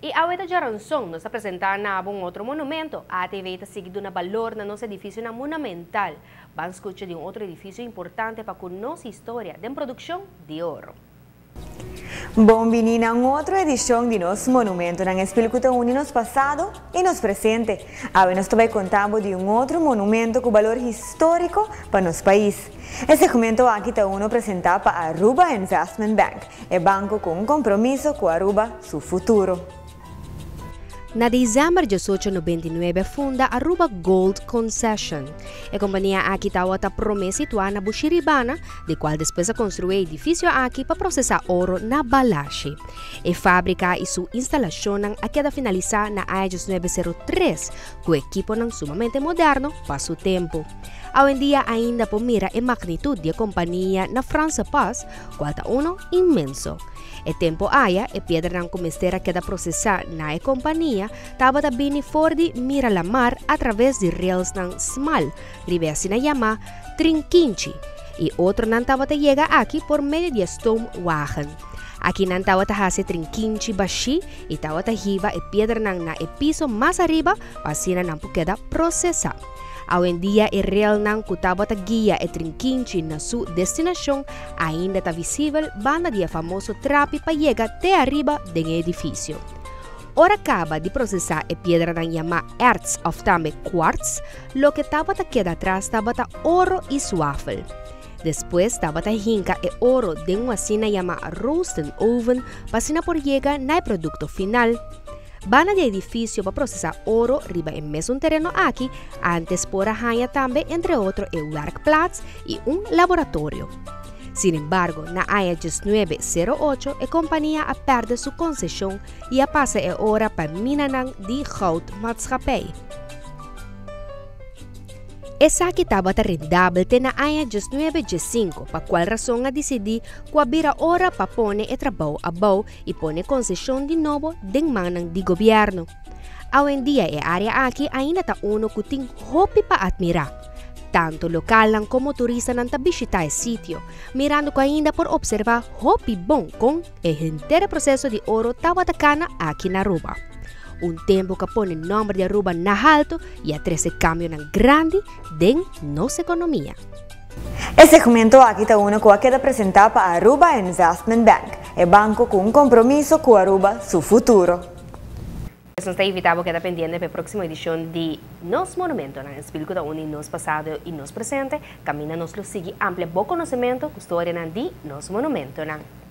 Y awe ta djaranson, nos ta presenta na bo un otro monumento. ATV ta sigui duna balor na nos edificionan monumental. Ban scucha di un otro edificio importante pa cu nos historia den produccion di Oro. Bon bini na un otro edicion di nos Monumentonan Espil cu ta uni nos pasado y nos presente. Awe nos ta bay conta bo di un otro monumento cu balor historico pa nos pais. E segmento aki ta uno presenta pa Aruba Investment Bank, e banco cu un compromiso cu Aruba su futuro. Na december 1899 a funda Aruba Gold Concession. E compania aki tawata prome situa na Bushiribana, di cual despues a construi e edificio aki pa procesa oro na Balashi. E fabrica y su instalacionnan a keda finalisa na aña 1903 cu ekiponan sumamente moderno pa su tempo. Awendia ainda por mira e magnitud di e compania na Franse Pas, cual ta uno inmenso. E tempo aya, e piedranan cu mester a keda procesa na e compania tabata bini for di Miralamar a traves di railsnan smal riba e asina yama trinkinchi y otronan tabata yega aki por medio di e stoomwagen. Aki nan tabata haci e trinkinchi bashi y tabata hiba e piedranan na e piso mas ariba pa asina nan por keda procesa. Awendia e relnan ku tabata guia e trinkinchi na su destinashon ainda ta visibel banda di e famoso trapi pa yega te ariba den e edifisio. Ora kaba di prosesá e piedranan yamá erts òf tambe kwarts, loke tabata keda atras tabata oro i swafel. Despues tabata hinka e oro den un asina yamá roasten oven pa asina por yega na e produkto final. Banda di edifisio pa prosesá oro riba e mesun tereno aki, antes por a haña tambe entre otro e werkplaats i un laboratorio. Sin embargo, na aña diesnuebe sero ocho e kompania a pèrdè su konseshon i a pasa e ora pa minanan di Goudmaatschappij. Esaki tabata rendabel te na aña diesnuebe diessinko, pa kual rason a disidí ku a bira ora pa pone e trabou abou i pone konseshon di nobo den mannan di gobièrnu. Awendia e área aki ainda ta unu ku tin hopi pa atmirá. Tantu lokalnan komo turistanan ta bishitá e sitio, mirando ku ainda por opservá hopi bon kon E henter e proseso di oro tabata kana aki na Aruba. Un tempu ku a pone nòmber di Aruba na haltu i a trese kambionan grandi den nos ekonomia. E segmento aki ta uno ku a keda presentá pa Aruba Investment Bank, e banko ku un kompromiso ku Aruba su futuro. Nos ta invitá bo keda pendiente pa e próksimo edishon di Nos Monumentonan, e spil ku ta uni nos pasado i nos presente. Kaminda nos lo sigui amplia bo konosementu ku storianan di nos monumentonan.